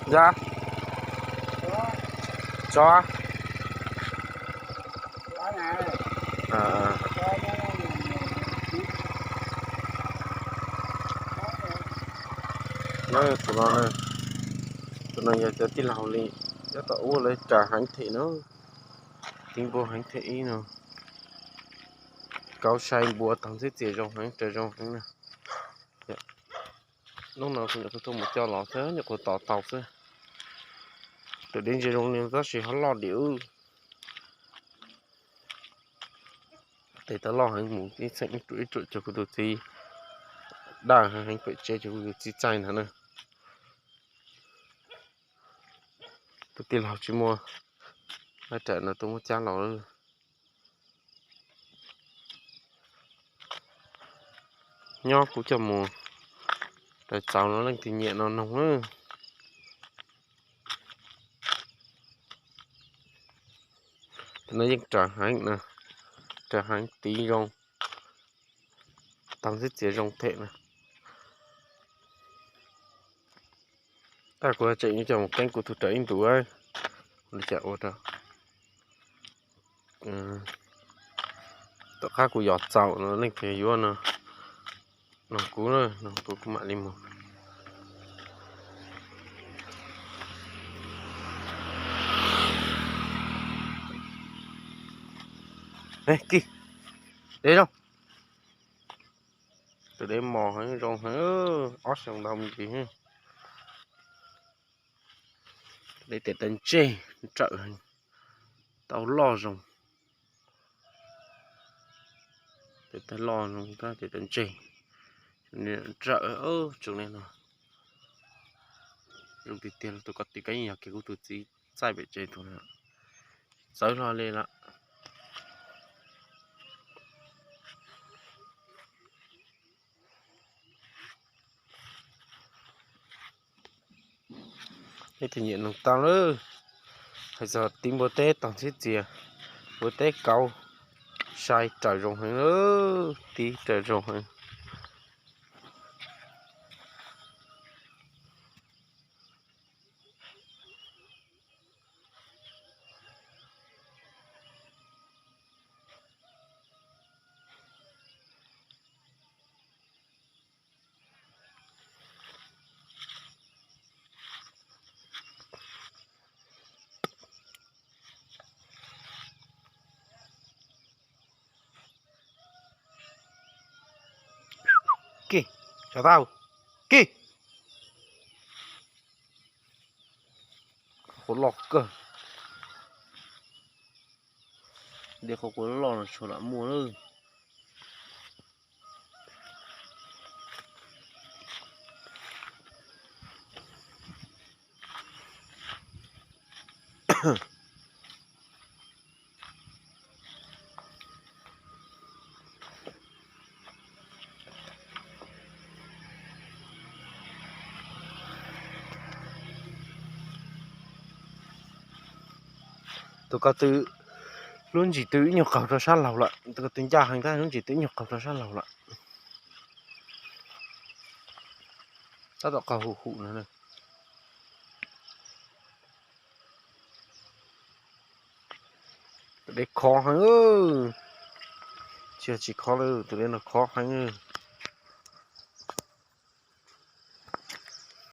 Ya. Tso. Tus no, tus no yog cov tij laug li, nyob tom ub lawv raws heev them no, tib npua heev them ib no. Kauv sai npua taug ntxhiab txias zoo heev, raws zoo heev na. Hnub no kuv nyuam qhuav tuaj mus coj los xwb, nyuam qhuav tos tau xwb. Tus dib ntsia zoo li tab sis ho loj diam. Tes taw loj heev, mus ib txheej ib ruam ib ruam cov kuv tus txiv daj heev pem tsev, cov kuv tus txiv txaij ntag na. Tus tij laug tsis muaj laj ram no tuaj muab cab los lawm. Nyob kuv coj mus raws txaus no leej twg nyiam no noog na. Tus no yeej raws heev na, raws heev tiv zoo, taug ntxhiab txias zoo them na. Tab kuv tseem yuav coj mus keeb kuv tug rawv ib ntus, ua li cas ua rau. Tom qab kuv yos txaus no leej twg yuav no, noog kuv, noog kuv kuv mam li mus. Kis, deb zoo. Tus deb mos heev zoo heev, ob xyoo ntau me ntsis. Deb tes taw ntseg, nrawm heev, tau loj zoo. Tes taw loj zoo, tes taw ntseg, nrawm tsoom li no. Zoo tiag tiag, tus ko tis kab yeej yog kiag kuv tus txiv txaij pem tsev tus na. Txawv hlo li lawm. Leej twg nyiam noog tau lawm. Hais txog tib npua teb taug ntxhiab txias, npua teb kauv sai raws zoo heev, tib raws zoo heev. Kis, tsov tau. Kis. Qhov quav loj kawg. Dej qhov quav loj no tshua lam muaj lawm. Tus ko tw lub ntsis tw ib nyuag qaug rau sab laug lawm, tus ko tw ncaj heev tab lub ntsis tw ib nyuag qaug rau sab laug lawm. Tab tom qaug hum hum no. Tus deb khov heev, tsis yog tsis khov li, tus deb no khov heev.